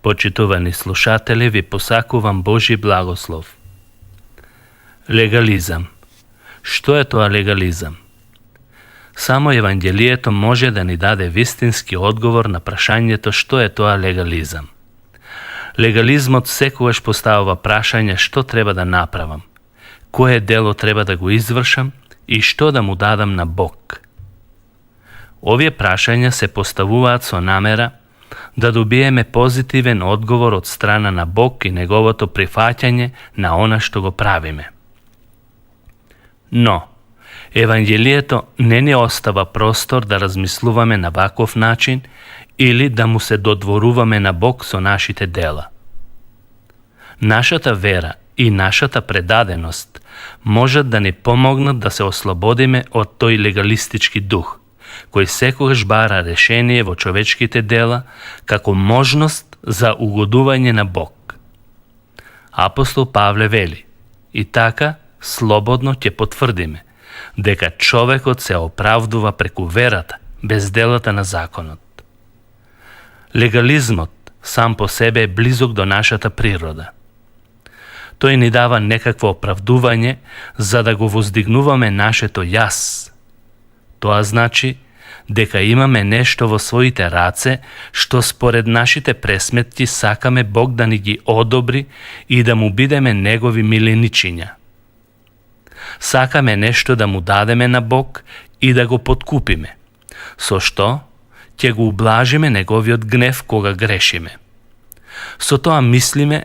Почитувани слушатели, ви посакувам Божи благослов. Легализам. Што е тоа легализам? Само Евангелието може да ни даде вистински одговор на прашањето што е тоа легализам. Легализмот секогаш поставува прашање што треба да направам, кое дело треба да го извршам и што да му дадам на Бог. Овие прашања се поставуваат со намера да добиеме позитивен одговор од страна на Бог и неговото прифаќање на она што го правиме. Но, Евангелието не ни остава простор да размислуваме на ваков начин или да му се додворуваме на Бог со нашите дела. Нашата вера и нашата предаденост можат да ни помогнат да се ослободиме од тој легалистички дух, кој секогаш бара решение во човечките дела како можност за угодување на Бог. Апостол Павле вели: и така слободно ќе потврдиме дека човекот се оправдува преку верата, без делата на законот. Легализмот сам по себе е близок до нашата природа. Тој ни дава некакво оправдување за да го воздигнуваме нашето јас. Тоа значи дека имаме нешто во своите раце што според нашите пресметки сакаме Бог да ни ги одобри и да му бидеме негови миленичиња. Сакаме нешто да му дадеме на Бог и да го подкупиме, со што ќе го ублажиме неговиот гнев кога грешиме. Со тоа мислиме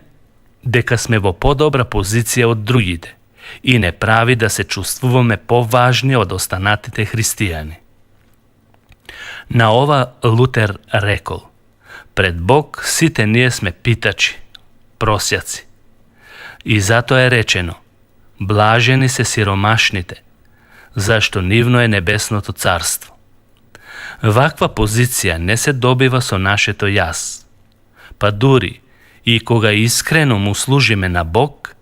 дека сме во подобра позиција од другите и не прави да се чувствуваме поважни од останатите христијани. На ова Лутер рекол: пред Бог сите ние сме питачи, просјаци. И затоа е речено: блажени се сиромашните, зашто нивно е небесното царство. Ваква позиција не се добива со нашето јас. Па дури и кога искрено му служиме на Бог,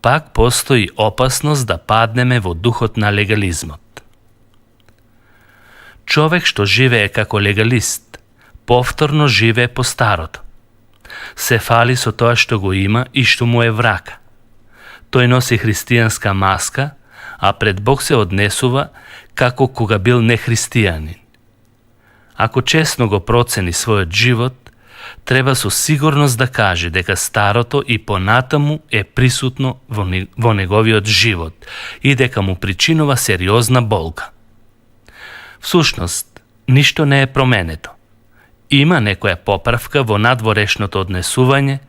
пак постои опасност да паднеме во духот на легализмот. Човек што живее како легалист, повторно живее по старото. Се фали со тоа што го има и што му е врака. Тој носи христијанска маска, а пред Бог се однесува како кога бил нехристијанин. Ако честно го процени својот живот, треба со сигурност да каже дека старото и понатаму е присутно во неговиот живот и дека му причинува сериозна болка. Всушност, ништо не е променето. Има некоја поправка во надворешното однесување,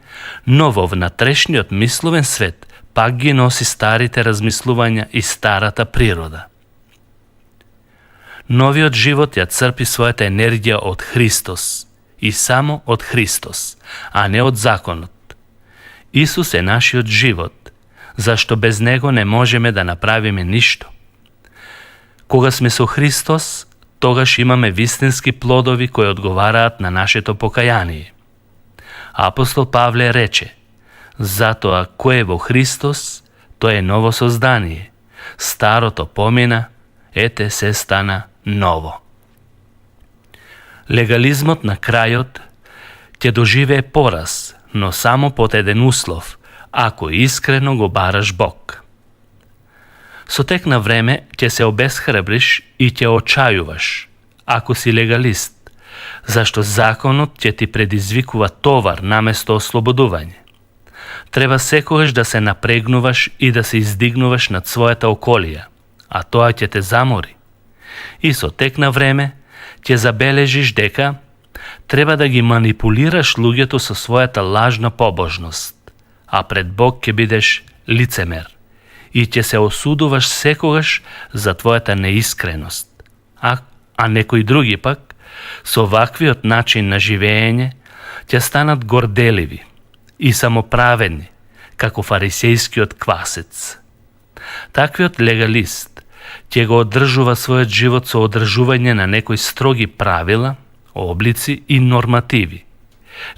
но во внатрешниот мисловен свет пак ги носи старите размислувања и старата природа. Новиот живот ја црпи својата енергија од Христос и само од Христос, а не од законот. Исус е нашиот живот, зашто без Него не можеме да направиме ништо. Кога сме со Христос, тогаш имаме вистински плодови кои одговараат на нашето покаяние. Апостол Павле рече: затоа кој е во Христос, тој е ново создание. Старото помина, ете се стана ново. Легализмот на крајот ќе доживее пораз, но само под еден услов, ако искрено го бараш Бог. Со тек на време ќе се обесхрабриш и ќе очајуваш, ако си легалист, зашто законот ќе ти предизвикува товар наместо ослободување. Треба секогаш да се напрегнуваш и да се издигнуваш над својата околија, а тоа ќе те замори. И со тек на време ќе забележиш дека треба да ги манипулираш луѓето со својата лажна побожност, а пред Бог ќе бидеш лицемер и ќе се осудуваш секогаш за твојата неискреност. А некои други пак, со ваквиот начин на живење, ќе станат горделиви и самоправедни, како фарисејскиот квасец. Таквиот легалист ќе го одржува својот живот со одржување на некои строги правила, облици и нормативи.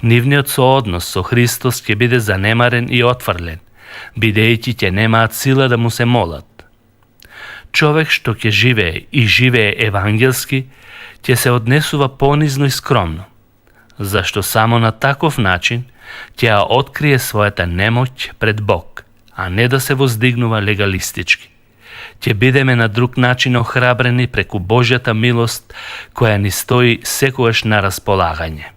Нивниот сооднос со Христос ќе биде занемарен и отфрлен, бидејќи ќе немаат сила да му се молат. Човек што ќе живее и живее евангелски, ќе се однесува понизно и скромно, зашто само на таков начин ќе ја открие својата немоќ пред Бог, а не да се воздигнува легалистички. Ќе бидеме на друг начин охрабрени преку Божјата милост која ни стои секогаш на располагање.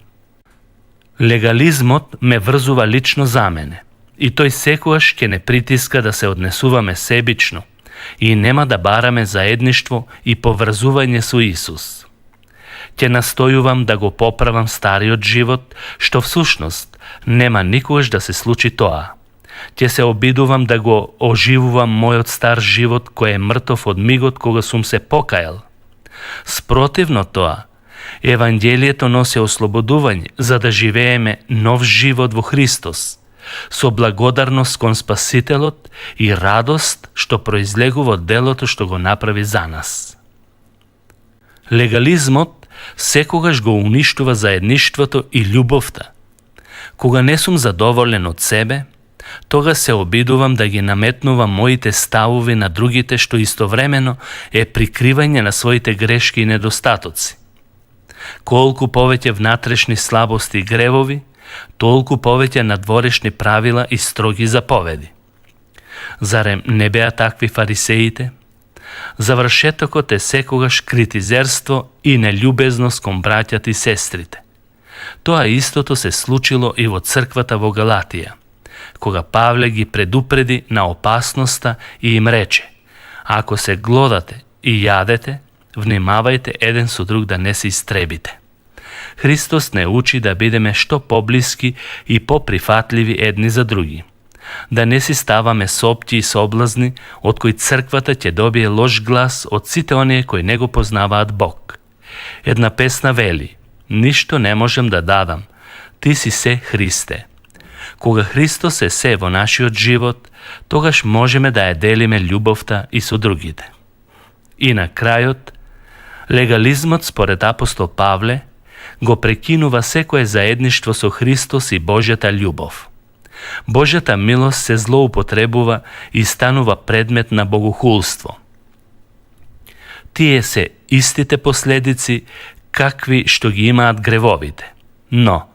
Легализмот ме врзува лично за мене и тој секогаш ќе не притиска да се однесуваме себично и нема да бараме заедништво и поврзување со Исус. Ќе настојувам да го поправам стариот живот, што всушност нема никогаш да се случи тоа. Ќе се обидувам да го оживувам мојот стар живот кој е мртов од мигот кога сум се покајал. Спротивно тоа, Евангелието носи ослободување за да живееме нов живот во Христос, со благодарност кон Спасителот и радост што произлегува од делото што го направи за нас. Легализмот секогаш го уништува заедништвото и љубовта. Кога не сум задоволен од себе, тога се обидувам да ги наметнувам моите ставови на другите, што истовремено е прикривање на своите грешки и недостатоци. Колку повеќе внатрешни слабости и гревови, толку повеќе надворешни правила и строги заповеди. Зарем не беа такви фарисеите? Завршетокот е секогаш критизерство и нељубезност кон браќата и сестрите. Тоа истото се случило и во црквата во Галатија, кога Павле ги предупреди на опасноста и им рече: ако се глодате и јадете, внимавајте еден со друг да не се истребите. Христос не учи да бидеме што поблиски и поприфатливи едни за други. Да не си ставаме сопти и соблазни, од кои црквата ќе добие лош глас од сите оние кои не го познаваат Бог. Една песна вели: ништо не можем да дадам, ти си се Христе. Кога Христос е се во нашиот живот, тогаш можеме да ја делиме љубовта и со другите. И на крајот, легализмот според апостол Павле го прекинува секое заедништво со Христос и Божјата љубов. Божјата милост се злоупотребува и станува предмет на богохулство. Тие се истите последици какви што ги имаат гревовите. Но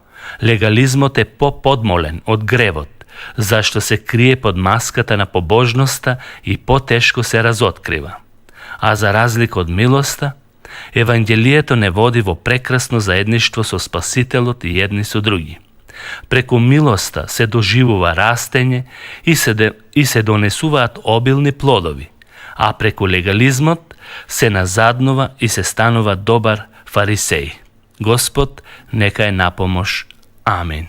легализмот е поподмолен од гревот, зашто се крие под маската на побожноста и потешко се разоткрива. А за разлика од милоста, Евангелието не води во прекрасно заедништво со Спасителот и едни со други. Преку милоста се доживува растење и се донесуваат обилни плодови, а преку легализмот се назаднува и се станува добар фарисеј. Господ нека е напомош. Амин.